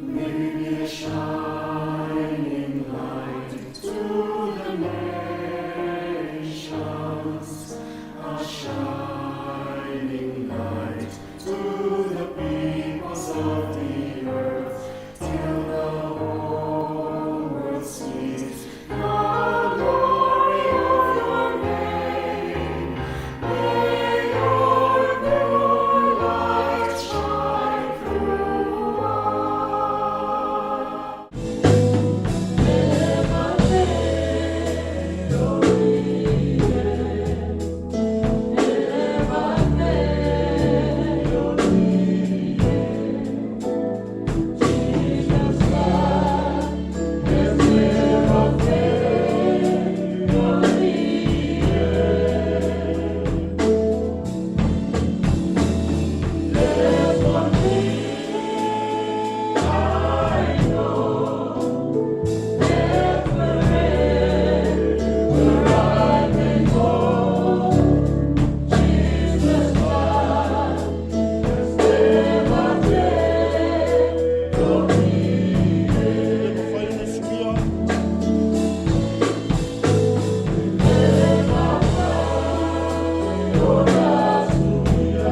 May be a shining light to the nations, a shining light to the peoples of the earth, till the whole world sees the glory of your name. May your pure light shine through us. Le mafai ona suia.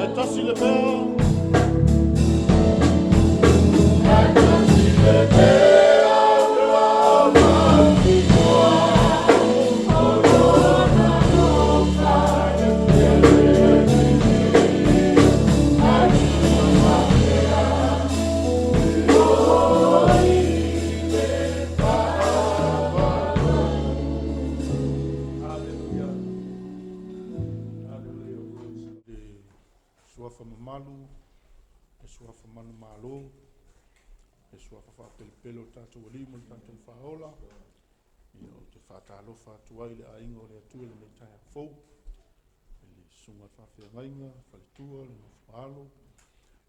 Ae tasi le mea. Hallelujah. Hallelujah. Le suafa mamalu, le suafa manumalo, le suafa faapelepele o le tatou Alii ma le tatou Faaola. Ia, ou te faatalofa atu ai i le aiga o le Atua i lenei taeao fou, i le susuga i le faafeagaiga, faletua, le nofo a alo,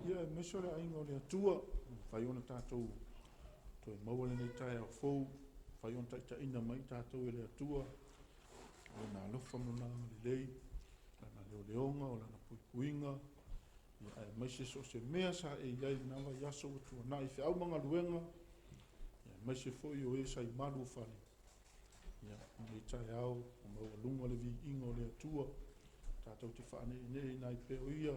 ia aemaise o le aiga o le Atua, ua mafai ona tatou toe maua lenei taeao fou, mafai ona taitaiina mai tatou e le Atua, i Lona alofa ma Lona agalelei, Lana leoleoga, o Lana puipuiga, ia aemaise so o se mea sa e i ai i lena vaiaso ua tuanai i feau ma galuega, ia aemaise foi o e sa i malu o fale, ia, lenei taeao ua maualuga le viiga o le Atua, tatou te faaneeneeina ai pea o Ia,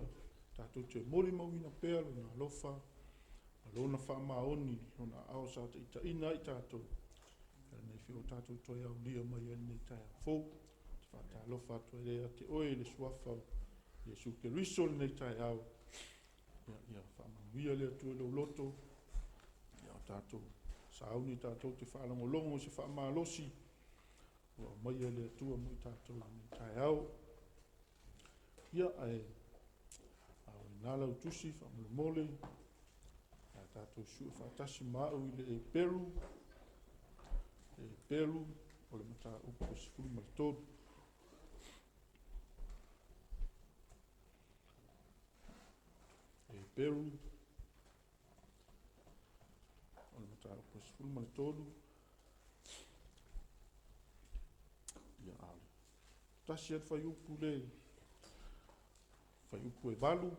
tatou te molimauina pea Lona alofa ma Lona faamaoni, Lona aao sa taitaiina ai tatou, ia lenei foi ua tatou toe aulia mai ai i lenei taeao fou. Ou te faatalofa atu ai ia te oe i le suafa o Iesu Keriso i lenei taeao. Ia, ia faamanuia le Atua i lou loto. Ia, o tatou sauni tatou te faalogologo i se faamalosi ua aumaia e le Atua mo i tatou i lenei taeao. Ia, ae a o i ina lau tusi faamolemole, a tatou sue faatasi ma au i le Eperu, Eperu o le mataupu e 13. Eperu o le mataupu e 13. Ia, a o le tasi lava le fuaiupu le fuaiupu e 8,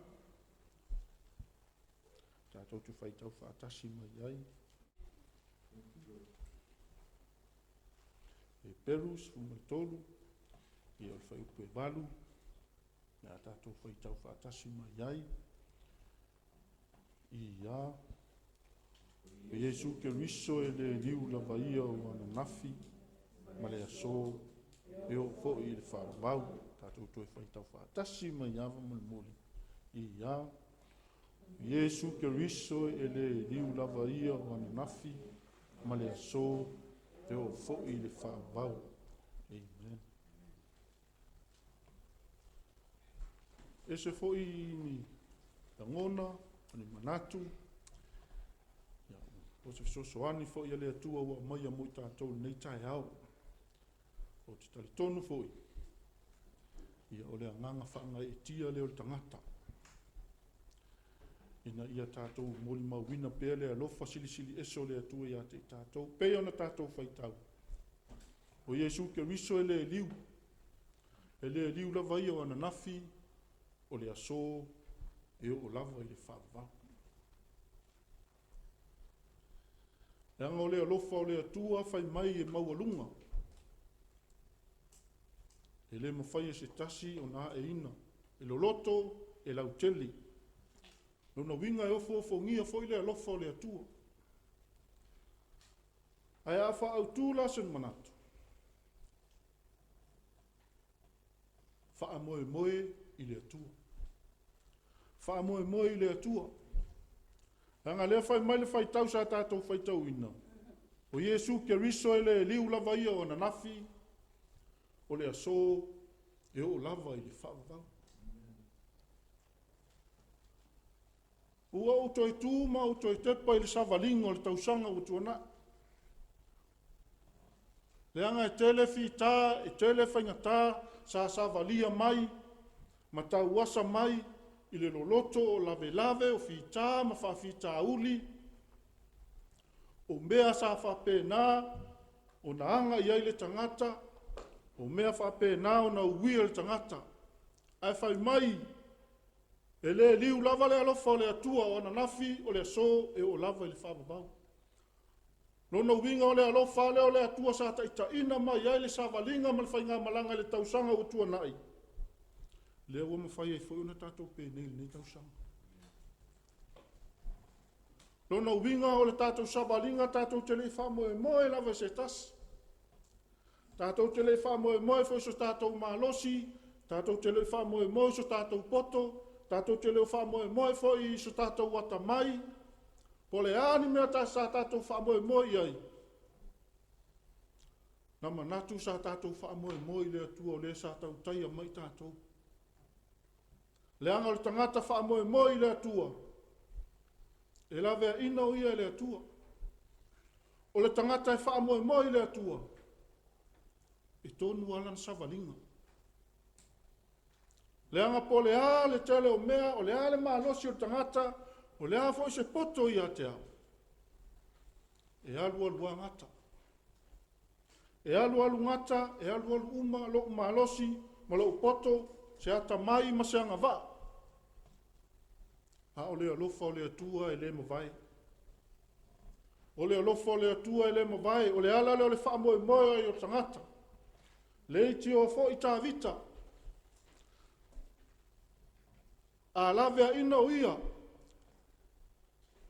tatou te faitau faatasi mai ai. Eperu 13, ia o le fuaiupu e 8, le a tatou faitau faatasi mai ai. Ia, o Iesu Keriso e le liu lava ia o ananafi ma le aso e oo foi i le faavavau. Tatou toe faitau faatasi mai ava molimoli. Ia, o Iesu Keriso e le liu lava ia o ananafi ma le aso e oo foi i le faavavau. Amen. Ese foi ni lagona, o ni manatu, ia, o se fesoasoani foi a le Atua ua aumaia mo i tatou i lenei taeao. Ou te talitonu foi, ia, o le agaga faagaeetia lea o le tagata, ina ia tatou molimauina pea le alofa silisili ese o le Atua ia te i tatou, pei ona tatou faitau, o Iesu Keriso e le liu, e le liu lava ia o ananafi, o le aso, e oo lava i le faavavau. Leaga o le alofa o le Atua fai mai e maualuga, e le mafai e se tasi ona aeina, e loloto, e lautele. Lona uiga e ofoofogia foi le alofa o le Atua. Ae a faaautu la se manatu, faamoemoe i le Atua. Faamoemoe i le Atua. Leaga lea fai mai le faitau sa tatou faitauina, o Iesu Keriso e le liu lava ia o ananafi, o le aso e oo lava i le faavavau. Ua ou toe tu ma ou toe tepa i le savaliga o le tausaga ua tuanai. Leaga e tele fita, e tele faigata sa savalia mai ma tauasa mai i le loloto o lavelave, o fita ma faafitauli, o mea sa faapena ona aga i ai le tagata, o mea faapena ona uia le tagata. Ae fai mai, e le liu lava le alofa o le Atua o ananafi, o le aso e oo lava i le faavavau. Lona uiga o le alofa lea o le Atua sa taitaiina mai ai le savaliga ma le faigamalaga i le tausaga ua tuanai, lea ua mafai ai foi ona tatou penei i lenei tausaga. Lona uiga o le tatou savaliga tatou te le i faamoemoe lava i se tasi. Tatou te le i faamoemoe foi i so tatou malosi, tatou te le i faamoemoe i so tatou poto, tatou te le i faamoemoe foi i so tatou atamai, po o le a ni mea sa tatou faamoemoe i ai. Na manatu sa tatou faamoemoe i le Atua o lea sa tautaia mai tatou. Leaga o le tagata faamoemoe i le Atua, e laveaina o ia e le Atua. O le tagata e faamoemoe i le Atua, e tonu lava lana savaliga. Leaga po o le a le tele o mea, o le a le malosi o le tagata, o le a foi se poto ia te au, e alu alu lava gata. E alu alu gata, e alu alu uma lou malosi ma lou poto, se atamai ma se agavaa. A o le alofa o le Atua e le mavae. O le alofa o le Atua e le mavae, o le ala lea o le faamoemoe ai o le tagata. Le itioa foi Tavita, a laveaina o ia,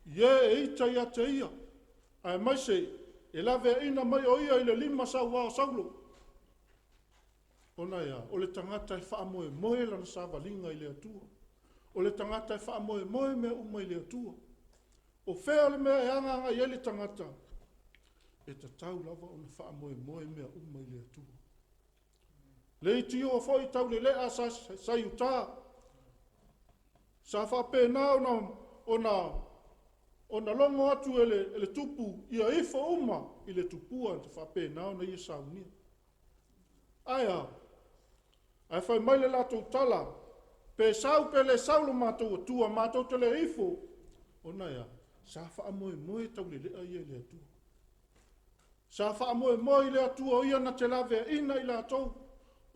i e e ita ia te ia, aemaise e laveaina mai o ia i le lima sauā o Saulo. Ona e a? O le tagata e faamoemoe lana savaliga i le Atua. O le tagata e faamoemoe mea uma i le Atua. O fea le mea e agaaga i ai le tagata? E tatau lava ona faamoemoe mea uma i le Atua. Le itioa foi taulelea sa saiutā, sa faapena ona logo atu e le tupu ia ifo uma i le tupua e faapena ona ia saunia. Ae a? Ae fai mai le latou tala, pe sau pe le sau lo matou Atua, matou te le ifo. Ona e a? Sa faamoemoe taulelea ia i le Atua. Sa faamoemoe i le Atua o ia na te laveaina i latou.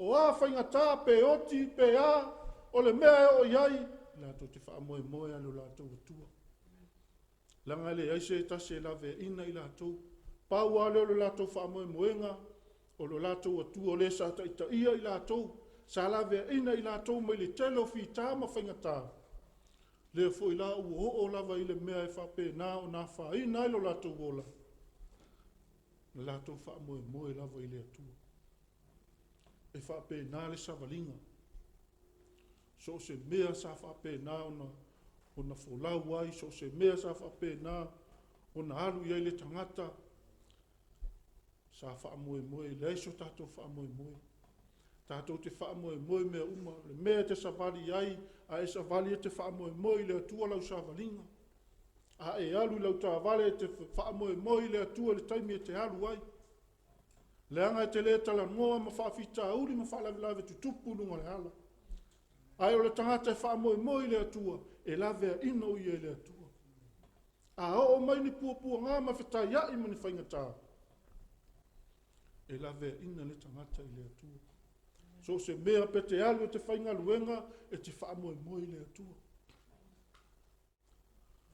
O a faigata pe oti pe a, o le mea e oo i ai, latou te faamoemoe i lo latou Atua. Leaga e leai se tasi e laveaina i latou. Pau lava lea o le latou faamoemoega, o lo latou Atua o lea sa taitaia i latou, sa laveaina i latou mai le tele o fita ma faigata. Lea foi la ua oo lava i le mea e faapena ona afaina ai lo latou ola, na latou faamoemoe lava i le Atua. E faapena le savaliga. So o se mea sa faapena ona folau ai, so o se mea sa faapena ona alu i ai le tagata, sa faamoemoe, leai so tatou faamoemoe. Tatou te faamoemoe mea uma, le mea e te savali ai, a e savali e te faamoemoe i le Atua lau savaliga. A e alu i lau taavale e te faamoemoe i le Atua i le taimi e te alu ai. Leaga e te le talanoa ma faafitauli ma faalavelave tutupu i luga o le ala. Ae o le tagata e faamoemoe i le Atua, e laveaina o ia e le Atua. A oo mai ni puapuaga ma fetaiai ma ni faigata, e laveaina le tagata i le Atua. So o se mea pe te alu e te faigaluega, e te faamoemoe i le Atua.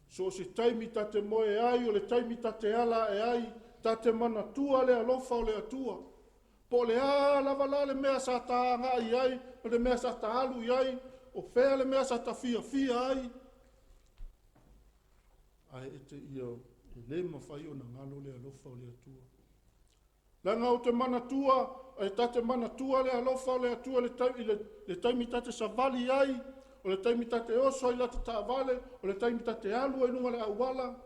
So o se taimi ta te moe ai, o le taimi ta te ala ae ai, ta te manatua le alofa o le Atua. Po o le a lava la le mea sa ta agai i ai, o le mea sa ta alu i ai, o fea le mea sa ta fiafia ai, ae e te ia e le mafai ona galo le alofa o le Atua. Leaga ou te manatua, e ta te manatua le alofa o le Atua i le, i le, le taimi ta te savali ai, o le taimi ta te oso ai lata taavale, o le taimi ta te alu ai luga le auala.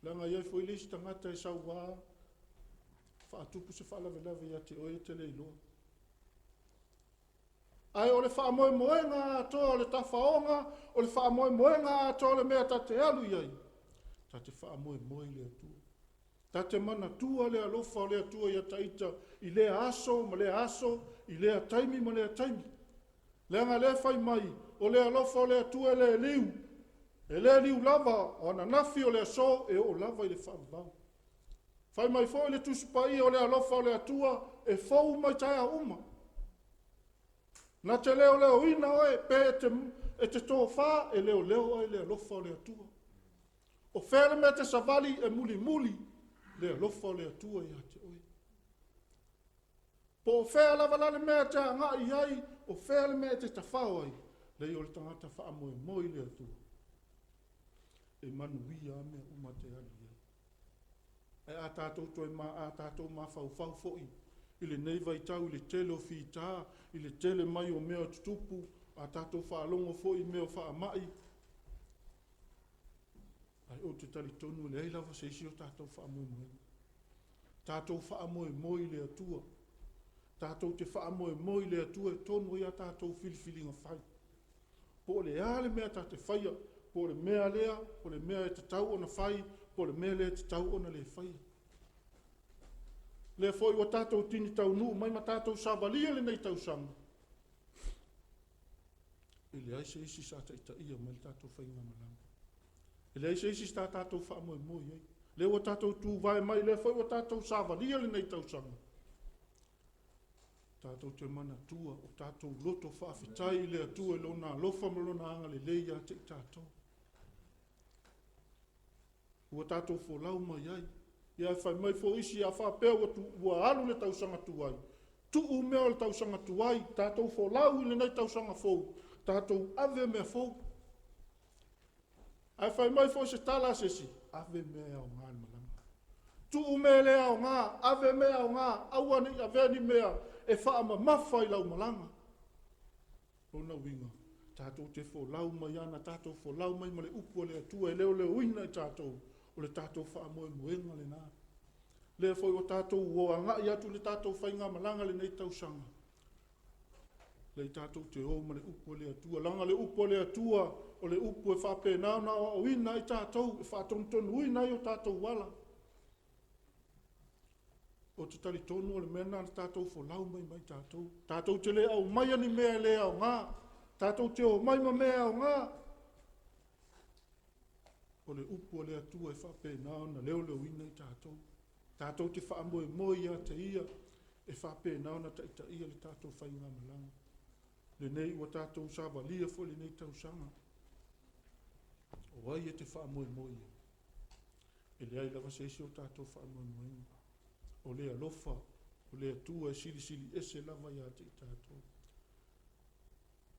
Leaga i ai foi le isi tagata e sauā, faatupu se faalavelave ia te oe e te le iloa. Ae o le faamoemoega atoa o le tafaoga, o le faamoemoega atoa o le mea ta te alu i ai, ta te faamoemoe i le Atua. Ta te manatua le alofa o le Atua ia taita i lea aso ma lea aso, i lea taimi ma lea taimi. Leaga lea fai mai, o le alofa o le Atua e le liu, e le liu lava, o ananafi o le aso e oo lava i le faavavau. Fai mai foi le Tusi Paia o le alofa o le Atua e fou mai taeao uma. Na te leoleoina oe pe e te, e te tofā, e leoleo oe le alofa o le Atua. O fea le mea te savali e mulimuli le alofa o le Atua ia te oe. Po o fea lava la le mea e te agai i ai, o fea le mea e te tafao ai, lei o le tagata faamoemoe i le Atua. E manuia a mea uma te alu i ai. Ae a tatou toe ma, a tatou mafaufau foi i lenei vaitau i le tele o fita, i le tele mai o mea o tutupu, a tatou faalogo foi i mea o faamai, ae ou te talitonu e leai lava se isi o tatou faamoemoega. Tatou faamoemoe i le Atua. Tatou te faamoemoe i le Atua e tonu ai a tatou filifiliga fai. Po o le a le mea ta te faia, po o le mea lea, po o le mea e tatau ona fai, po o le mea lea e tatau ona le faia. Lea foi ua tatou tini taunuu mai ma tatou savalia lenei tausaga, e leai se isi sa taitaia mai le tatou faigamalaga. E leai se isi sa tatou faamoemoe i ai. Lea ua tatou tuvae mai, lea foi ua tatou savalia lenei tausaga. Tatou te manatua o tatou loto faafetai i le Atua i lona alofa ma lona agalelei ia te i tatou. Ua tatou folau mai ai. Ia fai mai foi isi a faapea ua, tu, ua alu le tausaga tuai. Tuu mea o le tausaga tuai, tatou folau i lenei tausaga fou, tatou ave mea fou. Ae fai mai foi se tala a se isi, ave mea e aoga i le malaga. Tuu mea e le aoga, ave mea e aoga, aua ne i avea ni mea e faamamafa i lau malaga. Lona uiga, tatou te folau mai ana tatou folau mai ma le upu a le Atua e leoleoina i tatou, o le tatou faamoemoega lena. Lea foi ua tatou o agai atu i le tatou faigamalaga lenei tausaga, Lei tatou te o ma le upu a le Atua. Leaga le upu a le Atua, o le upu e faapena ona aoaoina ai tatou, e faatonutonuina ai o tatou ala. Ou te talitonu o le mea lena na tatou folau mai mai tatou. Tatou te le aumaia ni mea e le aoga. Tatou te omai ma mea e aoga. O le upu a le Atua e faapena ona leoleoina i tatou. Tatou te faamoemoe ia te Ia e faapena ona taitaia le tatou faigamalaga. Lenei ua tatou savalia foi lenei tausaga. O ai e te faamoemoe i ai? E leai lava se isi o tatou faamoemoega. O le alofa, o le Atua e silisili ese lava ia te i tatou.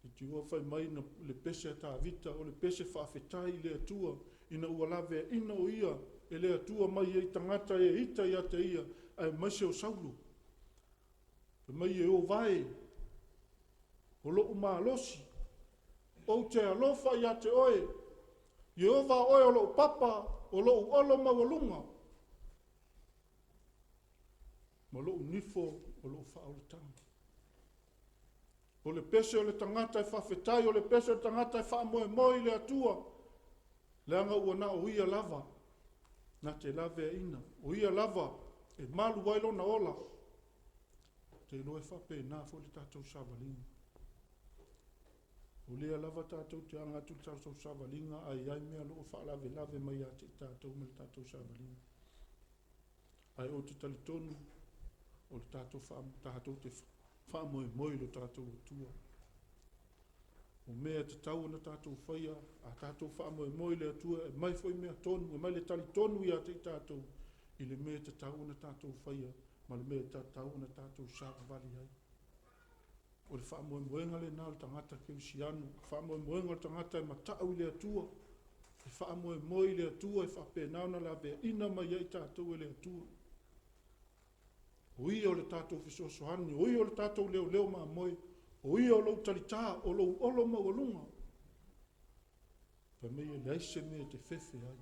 Itiua fai mai na le pese a Tavita, o le pese faafetai i le Atua, ina ua laveaina o ia e le Atua mai ai tagata e ita ia te ia, aemaise o Saulo. Fai mai Ieova e, o lo'u malosi, ou te alofa ia te oe, Ieova oe o lo'u papa, o lo'u olo maualuga, ma lo'u nifo o lo'u faaolataga. O le pese o le tagata e faafetai, o le pese o le tagata e faamoemoe i le Atua, leaga ua na o Ia lava na te laveaiina, o Ia lava e malu ai lona ola. Ou te iloa e faapena foi le tatou savaliga. O lea lava tatou te aga atu i le tatou savaliga, ae i ai mea o lo o faalavelave mai ia te i tatou ma le tatou savaliga. Ae ou te talitonu o le tatou tatou te faamoemoe i lo tatou Atua. O mea e tatau ona tatou faia, a tatou faamoemoe i le Atua, e aumai foi mea tonu, e aumai le tali tonu ia te i tatou i le mea e tatau ona tatou faia ma le mea e tatau ona tatou savavali ai. O le faamoemoega lena o le tagata kerisiano, o le faamoemoega o le tagata e matau i le Atua, e faamoemoe i le Atua e faapena ona laveaina mai ai tatou e le Atua. O ia o le tatou fesoasoani, o ia o le tatou leoleo mamoe, o ia o lou talitā, o lou olo maualuga. Fai mai e leai se mea e te fefe ai.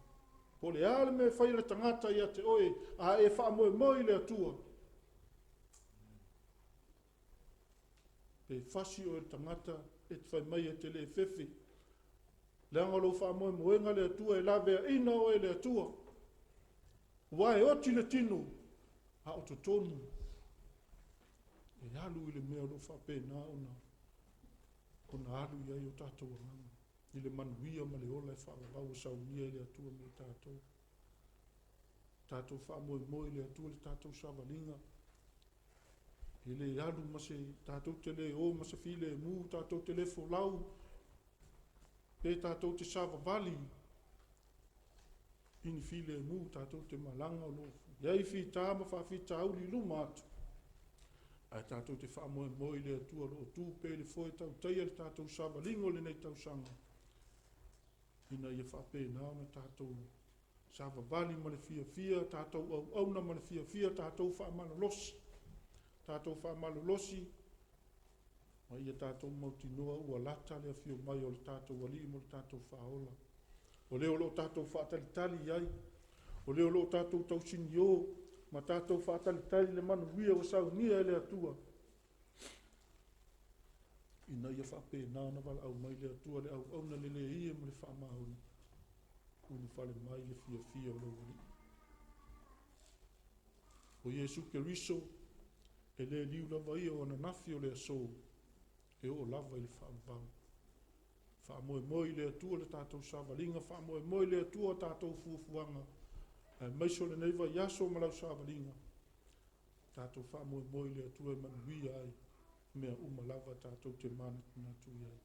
Po o le a le mea e fai a le tagata ia te oe, a e faamoemoe i le Atua, Pe fasi oe le tagata e te fai mai e te le fefe. Leaga o lou faamoemoega le Atua e laveaina oe e le Atua. Ua e oti le tino, a o totonu e alu i le mea o lo o faapena ona ona alu i ai o tatou agaga i le manuia ma le ola e faavavau ua saunia e le Atua mo tatou. Tatou faamoemoe i le Atua le tatou savaliga. E le alu ma se, tatou te le o ma se filemu, tatou te le folau, pe tatou te savavali i ni filemu, tatou te malaga o lo o i ai fita ma faafitauli i luma atu. Ae tatou te faamoemoe i le Atua o lo o tu pea i le foe tautaia le tatou savaliga o lenei tausaga, ina ia faapena ona tatou Savavali ma le fiafia, tatou auauna ma le fiafia, tatou faamalolosi, tatou faamalolosi, ma ia tatou mautinoa ua lata le afio mai o le tatou Alii ma le tatou Faaola. O lea o lo o tatou faatalitali i ai, o lea o lo o tatou tausinio ma tatou faatalitali i le manuia ua saunia e le Atua, ina ia faapena ona valaau mai le Atua le auauna lelei e ma le faamaoni, ulufale mai le fiafia o lou Alii. O Iesu Keriso, e le liu lava ia o ananafi o le aso, e oo lava i le faavavau. Faamoemoe i le Atua le tatou savaliga, faamoemoe i le Atua tatou fuafuaga, aemaise o lenei vaiaso ma lau savaliga, Tatou faamoemoe i le Atua e manuia ai mea uma lava tatou te manatunatu i ai.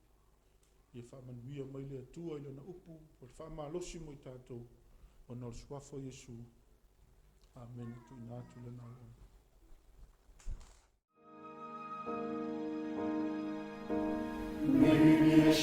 Ia faamanuia mai le Atua i Lana upu o le faamalosi mo i tatou, ona o le Suafa o Iesu. Amene. Tuuina atu Lana auauna. May be a